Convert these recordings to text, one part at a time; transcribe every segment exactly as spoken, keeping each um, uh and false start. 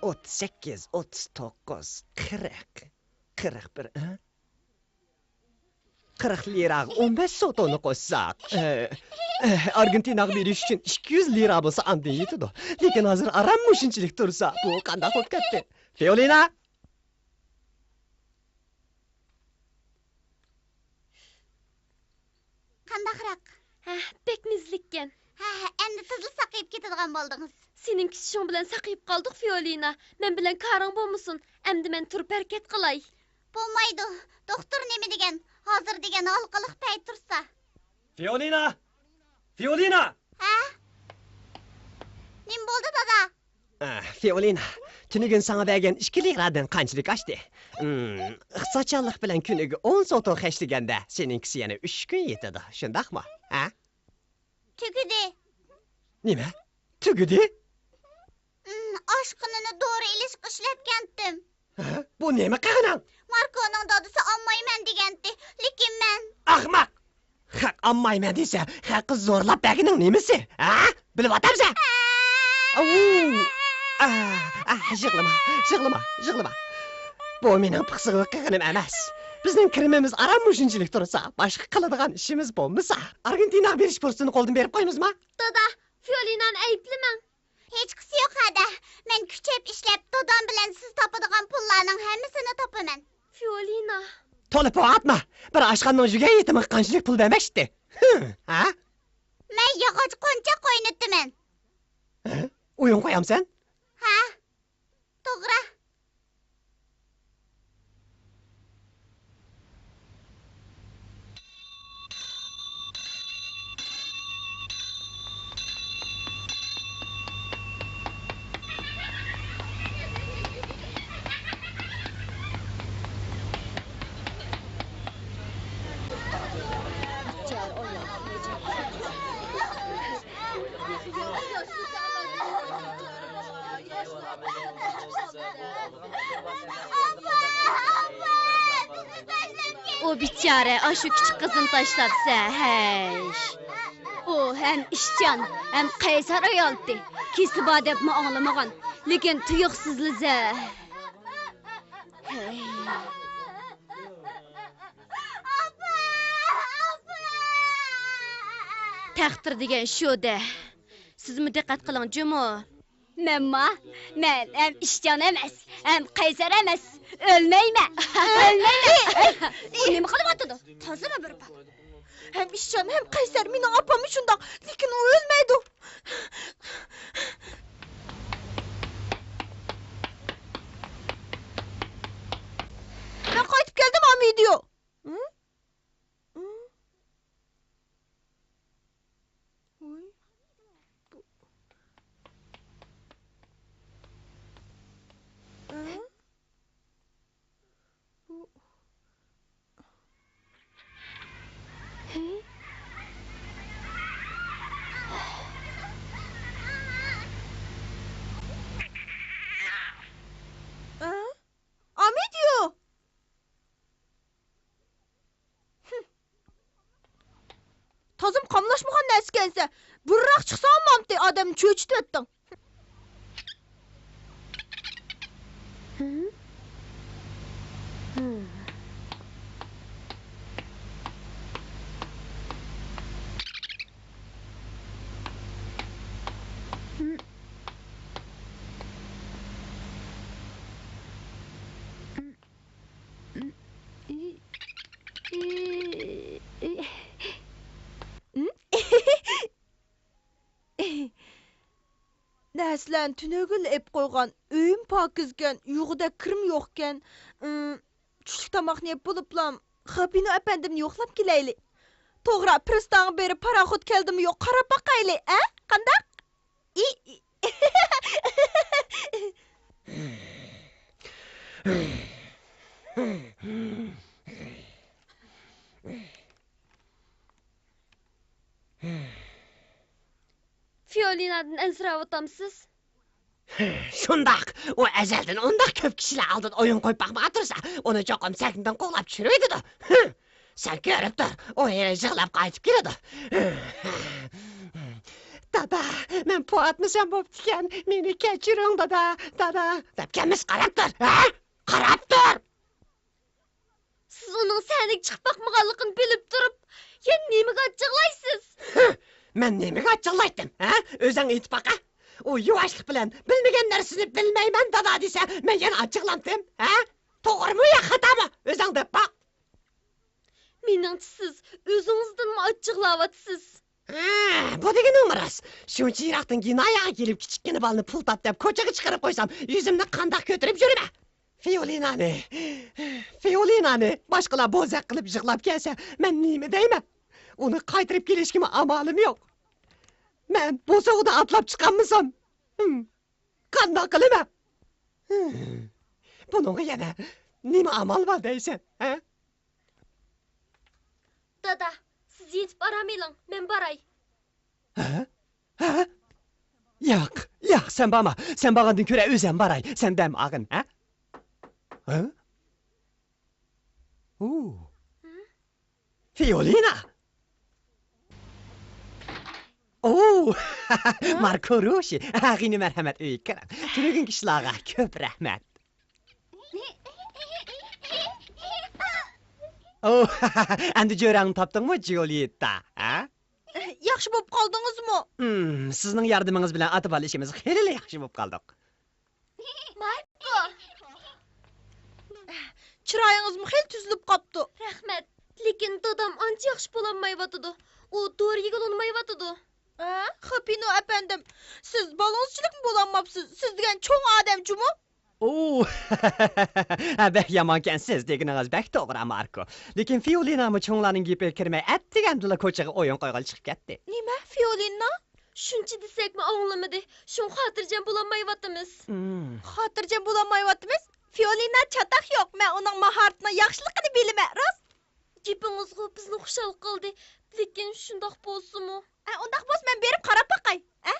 ئوتتۇز سەككىز، ئوتتۇز توققۇز، قىرىق، قىرىق بىر، ھە؟ قىرىق لىراغا ئون بەش سوتونى قوشساق، ئە، ئە، ئارگېنتىناغا بېرىش ئۈچۈن ئىككى يۈز لىرا بولسا ئاندىن يېتىدۇ. لېكىن ھازىر ئاران مۇشۇنچىلىك تۇرسا، بۇ قانداق بولۇپ كەتتى؟ فىئولىنا! قانداقراق؟ ھە، بەك مېزىلىككەن. ھە، ھە، ئەمدى تېزلا ساقىيىپ كېتىدىغان بولدىڭىز. سېنىڭ كېتىشىڭ بىلەن ساقىيىپ قالدۇق، فىئولىنا. مەن بىلەن كارىڭ بولمىسۇن. ئەمدى مەن تۇرۇپ ھەرىكەت قىلاي. بولمايدۇ. دوختۇر نېمە دېگەن؟ ھازىر دېگەن ھالقىلىق پەي تۇرسا. فىئولىنا! فىئولىنا! ھە؟ نېمە بولدى، دادا؟ ئە، فىئولىنا، تۈنۈگۈن ساڭا بەرگەن ئىككى لىرادىن قانچىلىك ئاشتى؟ ھىم، ئىقتىسادچانلىق بىلەن كۈنىگە ئون سوتو خەجلىگەندە، سېنىڭكىسى يەنە ئۈچ كۈن يېتىدۇ، شۇنداقمۇ؟ ھە؟ تۈگىدى. نېمە؟ تۈگىدى؟ ھىم، ئاشخانىنى دورا ئېلىشقا ئىشلەتكەنتىم. ھە؟ بۇ نېمە قىلغىنىڭ؟ ماركونىڭ دادىسى ئالمايمەن دېگەنتى، لېكىن مەن. ئەخمەق! خەق ئالمايمەن دېسە، خەققە زورلاپ بەرگىنىڭ نېمىسى؟ ھە؟ بىلىۋاتامسەن؟ ئاۋۇ! ئا، ئا، يىغلىما، يىغلىما، يىغلىما. بۇ مېنىڭ پىخسىقلىق قىلغىنىم ئەمەس. بىزنىڭ كىرىمىمىز ئاران مۇشۇنچىلىك تۇرسا، باشقا قىلىدىغان ئىشىمىز بولمىسا، ئارگېنتىناغا بېرىش پۇرسىتىنى قولدىن بېرىپ قويىمىزما؟ دادا، فىئولىنانى ئەيىبلىمەڭ. ھېچقىسى يوق ھەدە. مەن كۈچەپ ئىشلەپ، دادام بىلەن سىز تاپىدىغان پۇللارنىڭ ھەممىسىنى تاپىمەن. فىئولىنا. تولا پوۋاتما. بىر ئاشخانىنىڭ يېگەن يېتىمىگە قانچىلىك پۇل بەرمەكچىتى؟ ھە؟ مەن ياغاچ قونچاق ئوينىتىمەن. ھە؟ ئويۇن قويامسەن؟ ھە. توغرا. ئۇ بىچارە ئاشۇ كىچىك قىزنى تاشلاپسە، ھەي. ئۇ ھەم ئىشچان، ھەم قەيسەر ئايالتى. كېسىلى بار دەپمۇ ئاڭلىمىغان، لېكىن تۇيۇقسىزلا زەھەر. ھەي. تەقدىر دېگەن شۇ-دە. سىزمۇ دىققەت قىلىڭ جۇمۇ. مەنما؟ مەن ھەم ئىشچان ئەمەس، ھەم قەيسەر ئەمەس. ئۆلمەيمەن. ئۆلمەيمەن. ئۇ نېمە قىلىۋاتىدۇ؟ تازىلا بىر بالا. ھەم ئىشچان، ھەم قەيسەر. مېنىڭ ئاپاممۇ شۇنداق، لېكىن ئۇ ئۆلمەيدۇ. مەن قايتىپ كەلدىم، ئامىدىيو. ھە؟ ھە؟ ۋوي. بۇ. ھە؟ بۇ. ھە؟ ھە؟ ئامىدىيو! تازىمۇ قاملاشمىغان نەرسىكەنسەن. بۇرراق چىقساڭ بولامتى، ئادەمنى چۆچۈتۈۋەتتىڭ. نەرسىلەرنى تۈنۈگۈنلا ئېلىپ قويغان. ئۆيۈم پاكىزكەن، يۇغۇدەك كىرمۇ يوقكەن. ئىم، چۈشلۈك تاماقنى يەپ بولۇپلا، خاپىنو ئەپەندىمنى يوقلاپ كېلەيلى. توغرا، پىرىستانغا بېرىپ پاراخوت كەلدىمۇ يوق، قاراپ باقايلى، ئە؟ قانداق؟ ئى، ئى. فىئولىنادىن ئەنسىرەۋاتامسىز؟ شۇنداق، ئۇ ئەزەلدىن ئۇنداق كۆپ كىشىلەر ئالدىدا ئويۇن قويۇپ باقمىغان تۇرسا، ئۇنى چوقۇم سەھنىدىن قوغلاپ چۈشۈرۈۋېتىدۇ. سەن كۆرۈپ تۇر، ئۇ يەنە يىغلاپ قايتىپ كېلىدۇ. دادا، پوئاتمىسەم بوپتىكەن، مېنى كەچۈرۈڭ، دادا، دادا. دەپ كەلمىسە قاراپ تۇر، ھە؟ قاراپ تۇر! سىز ئۇنىڭ سەھنىگە چىقىپ باقمىغانلىقىنى بىلىپ تۇرۇپ، يەنە نېمىگە ئاچچىقلايسىز؟ مەن نېمىگە ئاچچىقلايتتىم، ھە؟ ئۆزۈڭ ئېيتىپ باقە. ئۇ يۇۋاشلىق بىلەن، «بىلمىگەن نەرسىنى بىلمەيمەن، دادا» دېسە، مەن يەنە ئاچچىقلامتىم، ھە؟ توغرىمۇ يا خاتامۇ؟ ئۆزۈڭ دەپ باق. مېنىڭچە، سىز ئۆزىڭىزدىنمۇ ئاچچىقلاۋاتىسىز. ھە، بۇ دېگىنىڭمۇ راست. شۇنچە يىراقتىن گىناياغا كېلىپ، كىچىككىنە بالىنى پۇل تاپ دەپ كوچىغا چىقىرىپ قويسام، يۈزۈمنى قانداق كۆتۈرۈپ يۈرىمەن؟ فىئولىنانى، فىئولىنانى باشقىلار بوزەك قىلىپ يىغلاپ كەلسە، مەن نېمە دەيمەن؟ ئۇنى قايتۇرۇپ كېلىشكىمۇ ئامالىم يوق. مەن بوسۇغىدا ئاتلاپ چىقالمىسام، ھىم، قانداق قىلىمەن؟ ھىم. بۇنىڭغا يەنە نېمە ئامال بار دەيسەن، ھە؟ دادا، سىز يېتىپ ئارام ئېلىڭ، مەن باراي. ھە؟ ھە؟ ياق، ياق، سەن بارما. سەن بارغاندىن كۆرە ئۆزۈم باراي. سەن دەم ئالغىن، ھە؟ ھە؟ ئۇ. ھە؟ فىئولىنا! ئۇ! ھە؟ ماركو روشى، ئاغىنە مەرھەمەت، ئۆيگە كىرىڭ. تۈنۈگۈنكى ئىشلارغا كۆپ رەھمەت. ئۇ، ئەمدى جۆرەڭنى تاپتىڭمۇ، جۇليېتتا، ھە؟ ياخشى بولۇپ قالدىڭىزمۇ؟ ھىم، سىزنىڭ ياردىمىڭىز بىلەن ئاتا-بالا ئىشىمىز خېلىلا ياخشى بولۇپ قالدۇق. ماركو! چىرايىڭىزمۇ خېلى تۈزۈلۈپ قاپتۇ. رەھمەت. لېكىن دادام ئانچە ياخشى بولالمايۋاتىدۇ. ئۇ دورىگە ئۇنىمايۋاتىدۇ. ھە؟ خېپىنو ئەپەندىم، سىز بالىڭىزچىلىكمۇ بولالماپسىز. سىز دېگەن چوڭ ئادەم جۇمۇ. ئۇ، ھە، بەك يامانكەنسىز، دېگىنىڭىز بەك توغرا، ماركو. لېكىن فىئولىنامۇ چوڭلارنىڭ گېپىگە كىرمەي، ئەتىگەندىلا كوچىغا ئويۇن قويغىلى چىقىپ كەتتى. نېمە، فىئولىنا؟ شۇنچە دېسەكمۇ ئاڭلىمىدى. شۇڭا خاتىرجەم بولالمايۋاتىمىز. ھىم. خاتىرجەم بولالمايۋاتىمىز؟ فىئولىنا چاتاق يوق، مەن ئۇنىڭ ماھارىتىنىڭ ياخشىلىقىنى بىلىمەن، راست. گېپىڭىزغۇ بىزنى خۇشال قىلدى، لېكىن شۇنداق بولسىمۇ. ئە، ئۇنداق بولسا مەن بېرىپ قاراپ باقاي. ئە؟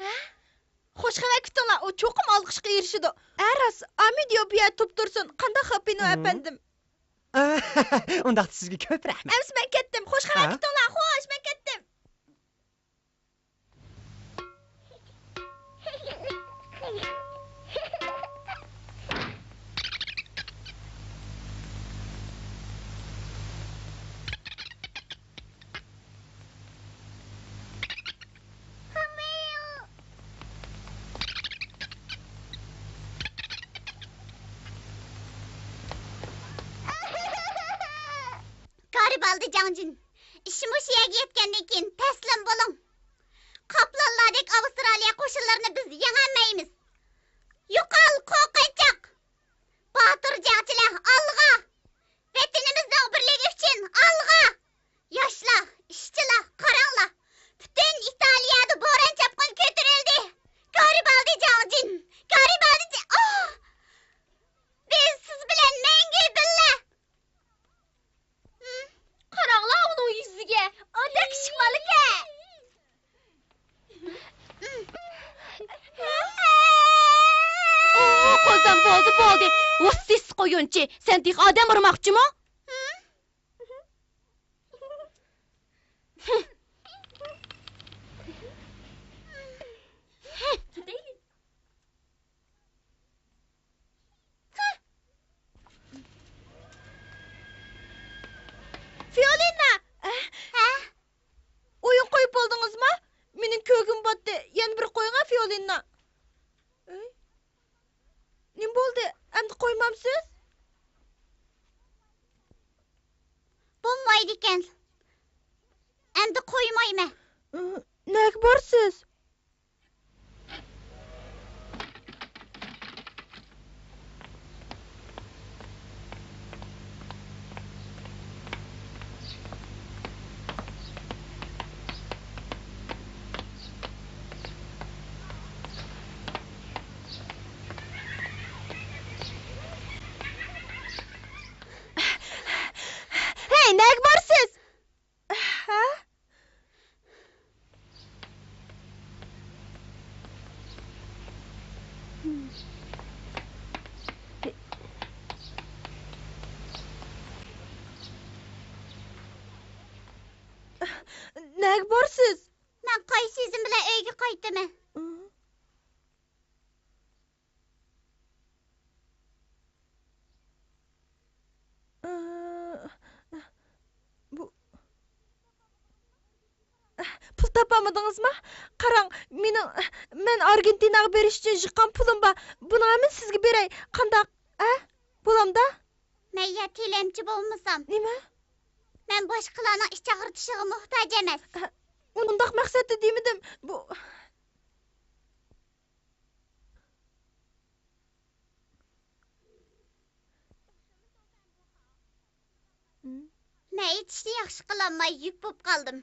ھە؟ خوش خەۋەر كۈتۈڭلار، ئۇ چوقۇم ئالقىشقا ئېرىشىدۇ. ئە، راست، ئامىدىيو بۇ يەردە تۇرۇپ تۇرسۇن. قانداق خېپىنو ئەپەندىم؟ ئۇنداقتا سىزگە كۆپ رەھمەت. ئەمىسە مەن كەتتىم. خوش خەۋەر كۈتۈڭلار. خوش، مەن كەتتىم. گارىبالدى جاڭجىن، ئىش مۇشۇ يەرگە يەتكەندىن كېيىن تەسلىم بولۇڭ. قاپلانلاردەك ئاۋسترالىيە قوشۇنلىرىنى بىز يېڭەلمەيمىز. يوقال، قورقۇنچاق! باتۇر جەڭچىلەر، ئالغا! ۋەتىنىمىزنىڭ بىرلىكى ئۈچۈن ئالغا! ياشلار، ئىشچىلار، قاراڭلار! پۈتۈن ئىتالىيەدە بوران-چاپقۇن كۆتۈرۈلدى! گارىبالدى جاڭجىن! گارىبالدى جا-، ئاھ! بىز سىز بىلەن مەڭگۈ بىللە! قاراڭلار ئۇنىڭ يۈزىگە، ئادەم كىچىك بالىكەن. ئۇ، قوزام، بولدى، بولدى. ۋۇسسىس قويۇنچى، سەن تېخى ئادەم ئۇرماقچىمۇ؟ فىئولىنا! ھە؟ ئويۇن قويۇپ بولدىڭىزمۇ؟ مېنىڭ كۆرگۈم باتتى. يەنە بىر قويۇڭا، فىئولىنا. ئەي. نېمە بولدى؟ ئەمدى قويمامسىز؟ بولمايدىكەن. ئەمدى قويمايمەن. ئى، نەگە بارىسىز؟ ھەي، نەگە بارىسىز؟ ھە؟ نەگە بارىسىز؟ مەن قايسى ئىزىم بىلەن ئۆيگە قايتىمەن؟ بۇ، پۇل تاپالمىدىڭىزمۇ؟ قاراڭ، مېنىڭ، مەن ئارگېنتىناغا بېرىش ئۈچۈن يىغقان پۇلۇم بار. بۇنىڭ ھەممىنى سىزگە بېرەي. قانداق؟ ھە؟ بولامدا؟ مەن يا تىلەمچى بولمىسام. نېمە؟ مەن باشقىلارنىڭ ئىچ ئاغرىتىشىغا موھتاج ئەمەس. ھە، ئۇنداق مەقسەتتە دېمىدىم. بۇ، مەن ھېچ ئىشنى ياخشى قىلالماي يۈك بوپ قالدىم.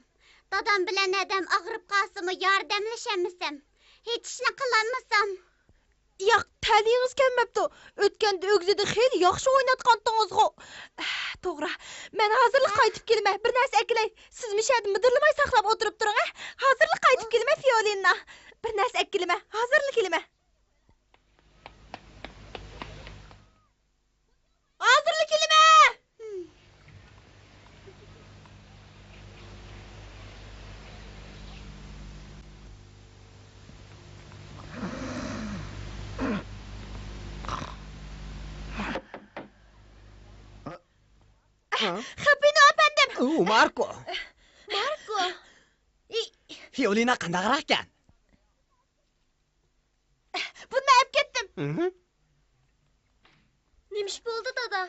دادام بىلەن ھەدەم ئاغرىپ قالسىمۇ ياردەملىشەلمىسەم، ھېچ ئىشنى قىلالمىسام. ياق، تەلىيىڭىز كەلمەپتۇ. ئۆتكەندە ئۆگزىدە خېلى ياخشى ئويناتقانتىڭىزغۇ. توغرا، مەن ھازىرلا قايتىپ كېلىمەن، بىر نەرسە ئەكېلەي. سىز مۇشۇ يەردە مىدىرلىماي ساقلاپ ئولتۇرۇپ تۇرۇڭ، ھە؟ ھازىرلا قايتىپ كېلىمەن، فىئولىنا. بىر نەرسە ئەكېلىمەن، ھازىرلا كېلىمەن. ھازىرلا كېلىمەن! خېپىنو ئەپەندىم! ئۇ ماركو. ماركو! ئى! فىئولىنا قانداقراق ئىكەن؟ بۇنى ئەپ كەتتىم. نېمە ئىش بولدى، دادا؟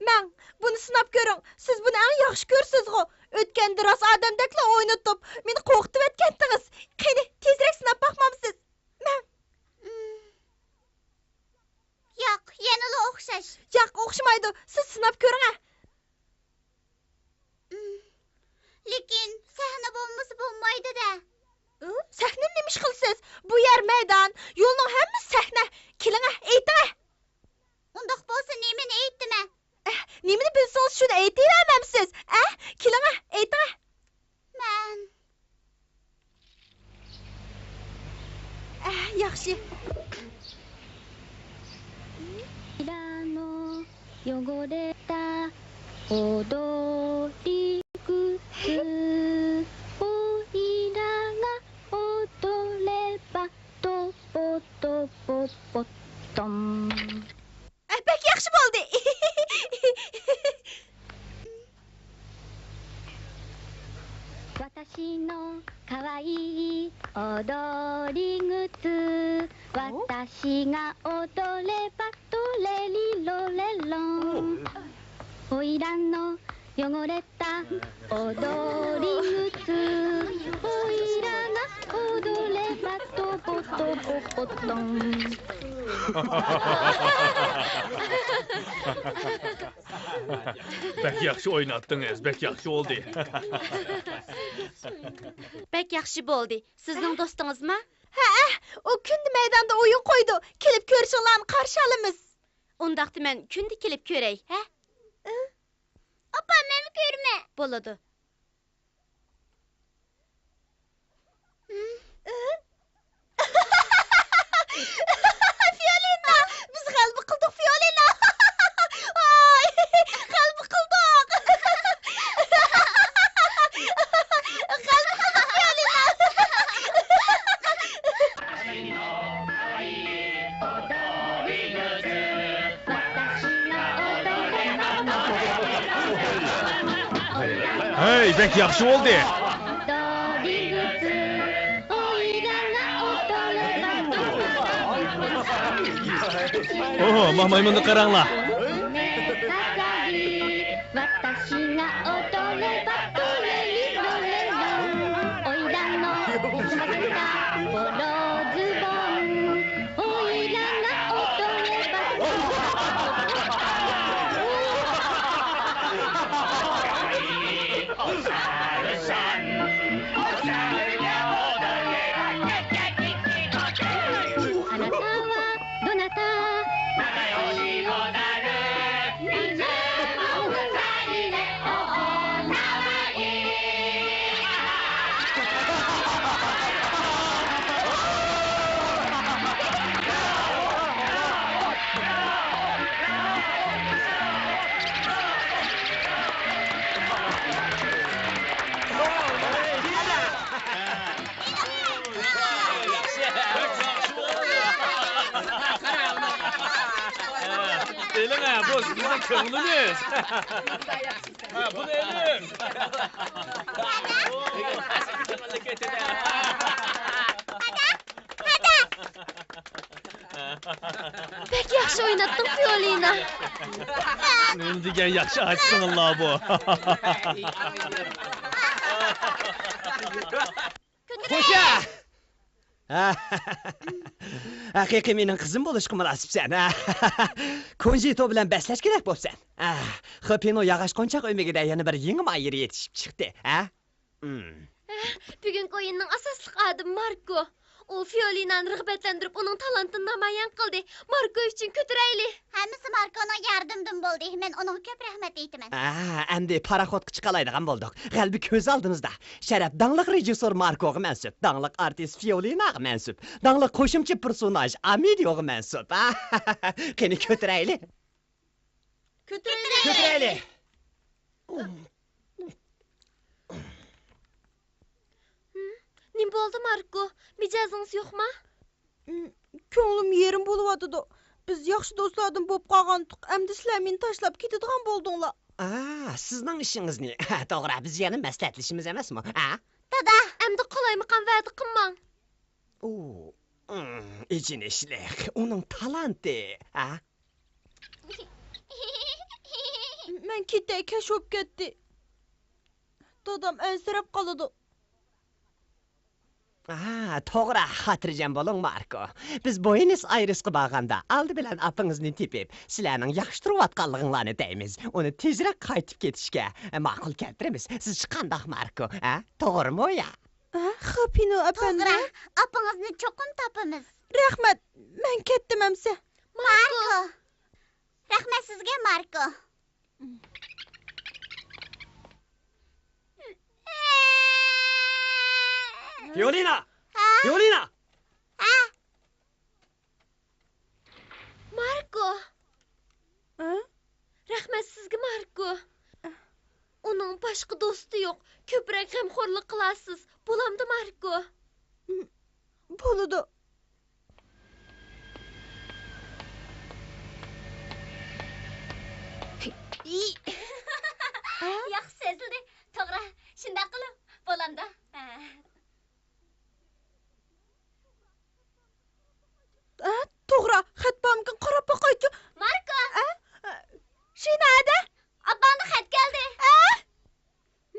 ماڭ، بۇنى سىناپ كۆرۈڭ. سىز بۇنى ئەڭ ياخشى كۆرىسىزغۇ. ئۆتكەندە راست ئادەمدەكلا ئوينىتىپ، مېنى قورقۇتۇۋەتكەنتىڭىز. قېنى، تېزرەك سىناپ باقمامسىز؟ ماڭ. ياق، يەنىلا ئوخشاش. ياق، ئوخشىمايدۇ. سىز سىناپ كۆرۈڭە. لېكىن سەھنە بولمىسا بولمايدۇ-دە. سەھنىنى نېمە ئىش قىلىسىز؟ بۇ يەر مەيدان، يولنىڭ ھەممىسى سەھنە. كېلىڭە، ئېيتىڭە. ئۇنداق بولسا نېمىنى ئېيتتىم مەن؟ ئەھ، نېمىنى بىلسىڭىز، شۇنى ئېيتىۋەرمەمسىز؟ ئەھ، كېلىڭە، ئېيتىڭە. مەن. ئەھ، ياخشى. おいらの ئە، بەك ياخشى بولدى. 私の可愛いい踊り靴 私が踊ればトレリロレロン おいらの بەك ياخشى ئويناتتىڭىز، بەك ياخشى بولدى. بەك ياخشى بولدى. سىزنىڭ دوستىڭىزمۇ؟ ھەئە، ئۇ كۈندە مەيداندا ئويۇن قويىدۇ. كېلىپ كۆرۈشۈڭلارنى قارشى ئالىمىز. ئۇنداقتا مەن كۈندە كېلىپ كۆرەي، ھە؟ ئاپا، مەنمۇ كۆرىمەن. بولىدۇ. فىئولىنا! بىز غەلىبە قىلدۇق، فىئولىنا! ۋاي! غەلىبە قىلدۇق! غەلىبە قىلدۇق، فىئولىنا! ھەي، بەك ياخشى بولدى. ئوھو، ماھ مايمۇننى قاراڭلار. ھە، بۇ سىزنىڭ كۆڭلىمىز. ھە، بۇنى ئېلىڭ. بەك ياخشى ئويناتتىڭ، فىئولىنا. نېمە دېگەن ياخشى ئاچىسىڭلار بۇ. خوشە! ھەقىقىي مېنىڭ قىزىم بولۇشقا مۇناسىپسەن. كونژىتو بىلەن بەسلەش كېرەك بوپسەن. خېپىنو ياغاچ قونچاق ئۆمىكىدە يەنە بىر يېڭى ماھىرى يېتىشىپ چىقتى. ھە؟ بۈگۈنكى ئويۇننىڭ ئاساسلىق ئادىمى ماركو. ئۇ فىئولىنانى رىغبەتلەندۈرۈپ، ئۇنىڭ تالانتىنى نامايان قىلدى. ماركو ئۈچۈن كۆتۈرەيلى. ھەممىسى ماركونىڭ ياردىمىدىن بولدى. مەن ئۇنىڭغا كۆپ رەھمەت ئېيتىمەن. ھە، ئەمدى پاراخوتقا چىقالايدىغان بولدۇق. غەلىبە كۆز ئالدىمىزدا. شەرەپ داڭلىق رېژىسسور ماركوغا مەنسۇپ، داڭلىق ئارتىس فىئولىناغا مەنسۇپ، داڭلىق قوشۇمچە پېرسوناژ ئامېلىيوغا مەنسۇپ. قېنى، كۆتۈرەيلى. كۆتۈرەيلى. كۆتۈرەيلى. ھىم؟ نېمە بولدى، ماركو؟ مىجەزىڭىز يوقما؟ ھىم، كۆڭلۈم يېرىم بولۇۋاتىدۇ. بىز ياخشى دوستلاردىن بولۇپ قالغانتۇق، ئەمدى سىلەر مېنى تاشلاپ كېتىدىغان بولدۇڭلار. ئا، سىزنىڭ ئىشىڭىزنى. توغرا، بىز يەنە مەسلىھەتلىشىمىز ئەمەسمۇ؟ ھە؟ دادا! ئەمدى قالايمىقان ۋەدە قىلماڭ. ئۇ، ئىم، ئېچىنىشلىق، ئۇنىڭ تالانتى. ھە؟ مەن كېتەي، كەچ بولۇپ كەتتى. دادام ئەنسىرەپ قالىدۇ. ھا، توغرا، خاتىرجەم بولۇڭ، ماركو. بىز بوينس ئايرېسقا بارغاندا، ئالدى بىلەن ئاپىڭىزنى تېپىپ، سىلەرنىڭ ياخشى تۇرۇۋاتقانلىقىڭلارنى دەيمىز. ئۇنى تېزرەك قايتىپ كېتىشكە ماقۇل كەلتۈرىمىز. سىزچە قانداق، ماركو؟ ھە؟ توغرىمۇ يا؟ ھە، خېپىنو ئەپەندى؟ توغرا، ئاپىڭىزنى چوقۇم تاپىمىز. رەھمەت، مەن كەتتىم ئەمسە. ماركو! رەھمەت سىزگە، ماركو. فىئولىنا! ھە؟ فىئولىنا! ھە؟ ماركو! ھە؟ رەھمەت سىزگە، ماركو. ئۇنىڭ باشقا دوستى يوق. كۆپرەك غەمخورلۇق قىلارسىز. بولامدۇ، ماركو؟ بولىدۇ. ياخشى سېزىلدى. توغرا، شۇنداق قىلىڭ. بولامدۇ؟ ھە. ھە، توغرا، خەت بارمىكىن، قاراپ باقايچۇ. ماركو! ھە؟ شىنا ئەدە؟ ئاپاڭدىن خەت كەلدى. ھە؟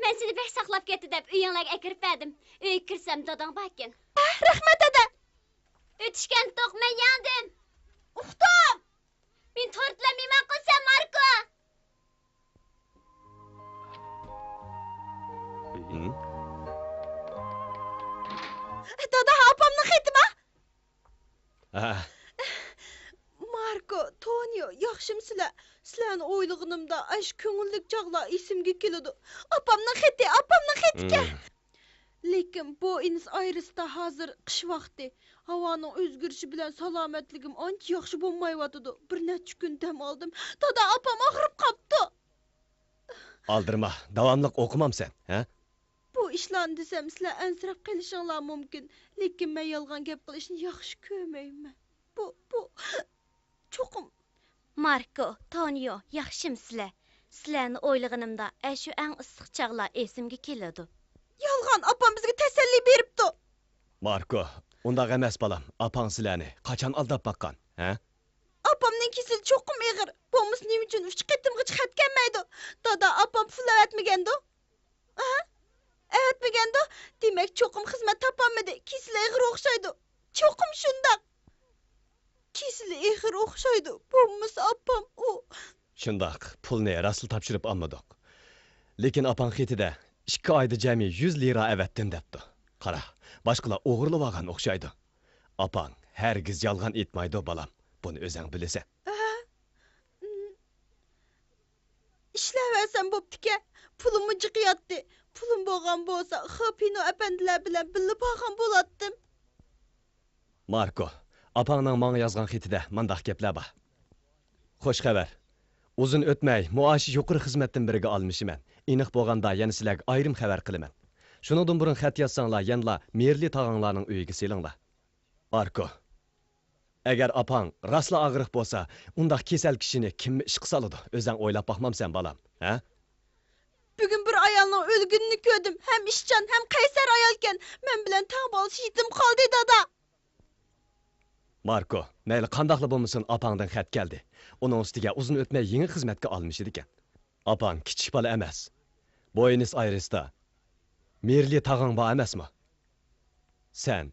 مەن سېنى بەك ساقلاپ كەتتى دەپ ئۆيۈڭلارغا ئەكىرىپ بەردىم. ئۆيگە كىرسەم داداڭ باركەن. ھە، رەھمەت ئەدە. ئۆتۈشكەنتۇق، مەن ياڭدىم. ئۇقتۇم! مېنى تورت بىلەن مېھمان قىلىسەن، ماركو! دادا، ئاپامنىڭ خېتى بار. ھە. ماركو، تونيو، ياخشىمۇسىلەر؟ سىلەرنى ئويلىغىنىمدا ئاشۇ كۆڭۈللۈك چاغلار ئېسىمگە كېلىدۇ. ئاپامنىڭ خېتى، ئاپامنىڭ خېتىكەن. لېكىن بوئېنس ئايرېستا ھازىر قىش ۋاقتى. ھاۋانىڭ ئۆزگىرىشى بىلەن سالامەتلىكىم ئانچە ياخشى بولمايۋاتىدۇ. بىر نەچچە كۈن دەم ئالدىم. دادا، ئاپام ئاغرىپ قاپتۇ. ئالدىرىما، داۋاملىق ئوقۇمامسەن، ھە؟ بۇ ئىشلارنى دېسەم، سىلەر ئەنسىرەپ قېلىشىڭلار مۇمكىن. لېكىن مەن يالغان گەپ قىلىشنى ياخشى كۆرمەيمەن. بۇ، بۇ، چوقۇم. ماركو، تونيو، ياخشىمۇسىلەر؟ سىلەرنى ئويلىغىنىمدا ئەشۇ ئەڭ ئىسسىق چاغلار ئېسىمگە كېلىدۇ. يالغان، ئاپام بىزگە تەسەللى بېرىپتۇ. ماركو، ئۇنداق ئەمەس، بالام. ئاپاڭ سىلەرنى قاچان ئالداپ باققان، ھە؟ ئاپامنىڭ كېسىلى چوقۇم ئېغىر. بولمىسا نېمە ئۈچۈن ئۈچ قېتىمغىچە خەت كەلمەيدۇ؟ دادا، ئاپام پۇل ئەۋەتمىگەندۇ؟ ھە؟ ئەۋەتمىگەندۇ؟ دېمەك، چوقۇم خىزمەت تاپالمىدى. كېسىلى ئېغىر ئوخشايدۇ. چوقۇم شۇنداق. كېسىلى ئېغىر ئوخشايدۇ. بولمىسا ئاپام ئۇ. شۇنداق، پۇلنى راستلا تاپشۇرۇپ ئالمىدۇق. لېكىن ئاپاڭ خېتىدە ئىككى ئايدا جەمئىي يۈز لىرا ئەۋەتتىم دەپتۇ. قارا، باشقىلار ئوغرىلىۋالغان ئوخشايدۇ. ئاپاڭ ھەرگىز يالغان ئېيتمايدۇ، بالام. بۇنى ئۆزەڭ بىلىسەن. ھە؟ ئىشلەۋەرسەم بوپتىكەن. پۇلۇممۇ جىقىياتتى. پۇلۇم بولغان بولسا، خېپىنو ئەپەندىلەر بىلەن بىللە بارغان بولاتتىم. ماركو، ئاپاڭنىڭ ماڭا يازغان خېتىدە مانداق گەپلەر بار. خوش خەۋەر. ئۇزۇن ئۆتمەي، مۇئاشى يۇقىرى خىزمەتتىن بىرىگە ئالمىشىمەن. ئېنىق بولغاندا يەنە سىلەرگە ئايرىم خەۋەر قىلىمەن. شۇنىڭدىن بۇرۇن خەت يازساڭلار، يەنىلا مېرلى تاغاڭلارنىڭ ئۆيىگە سېلىڭلار. ماركو. ئەگەر ئاپاڭ راستلا ئاغرىق بولسا، ئۇنداق كېسەل كىشىنى كىممۇ ئىشقا سالىدۇ؟ ئۆزەڭ ئويلاپ باقمامسەن، بالام، ھە؟ بۈگۈن بىر ئايالنىڭ ئۆلگىنىنى كۆردۈم، ھەم ئىشچان، ھەم قەيسەر ئايالكەن. مەن بىلەن تەڭ بالىسى يېتىم قالدى، دادا. ماركو، مەيلى قانداقلا بولمىسۇن، ئاپاڭدىن خەت كەلدى. ئۇنىڭ ئۈستىگە ئۇزۇن ئۆتمەي يېڭى خىزمەتكە ئالمىشىدىكەن. ئاپاڭ كىچىك بالا ئەمەس. بوينس ئايرېستا مېرلى تاغاڭ بار ئەمەسمۇ؟ سەن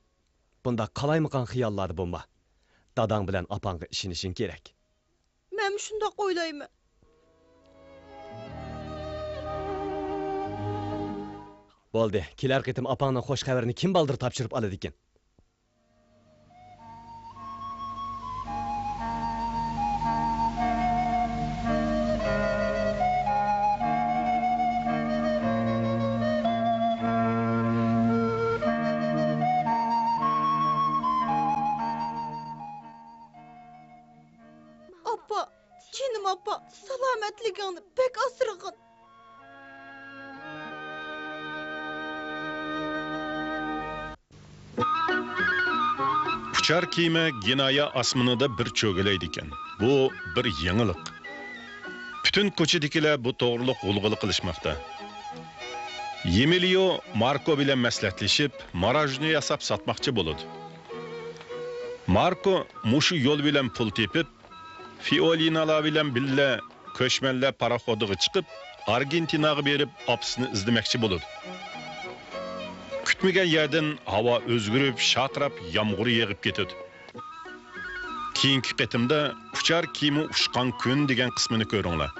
بۇنداق قالايمىقان خىياللاردا بولما. داداڭ بىلەن ئاپاڭغا ئىشىنىشىڭ كېرەك. مەنمۇ شۇنداق ئويلايمەن. بولدى، كېلەر قېتىم ئاپاڭنىڭ خوش خەۋىرىنى كىم بالدۇر تاپشۇرۇپ ئالىدىكىن؟ ئاپا، جېنىم ئاپا، سالامەتلىكىڭنى بەك ئاسرىغىن. ئۇچار كېمە گېنايا ئاسمىنىدا بىر چۆگىلەيدىكەن. بۇ بىر يېڭىلىق. پۈتۈن كوچىدىكىلەر بۇ توغرىلىق غۇلغۇلا قىلىشماقتا. يېمىلىيو ماركو بىلەن مەسلىھەتلىشىپ، ماراژنى ياساپ ساتماقچى بولىدۇ. ماركو مۇشۇ يول بىلەن پۇل تېپىپ، فىئولىنالار بىلەن بىللە كۆچمەنلەر پاراخوتىغا چىقىپ، ئارگېنتىناغا بېرىپ ئاپىسىنى ئىزدىمەكچى بولىدۇ. كۈتمىگەن يەردىن ھاۋا ئۆزگىرىپ، شارقىراپ يامغۇر يېغىپ كېتىدۇ. كېيىنكى قېتىمدا ئۇچار كېمە ئۇچقان كۈن دېگەن قىسمىنى كۆرۈڭلار.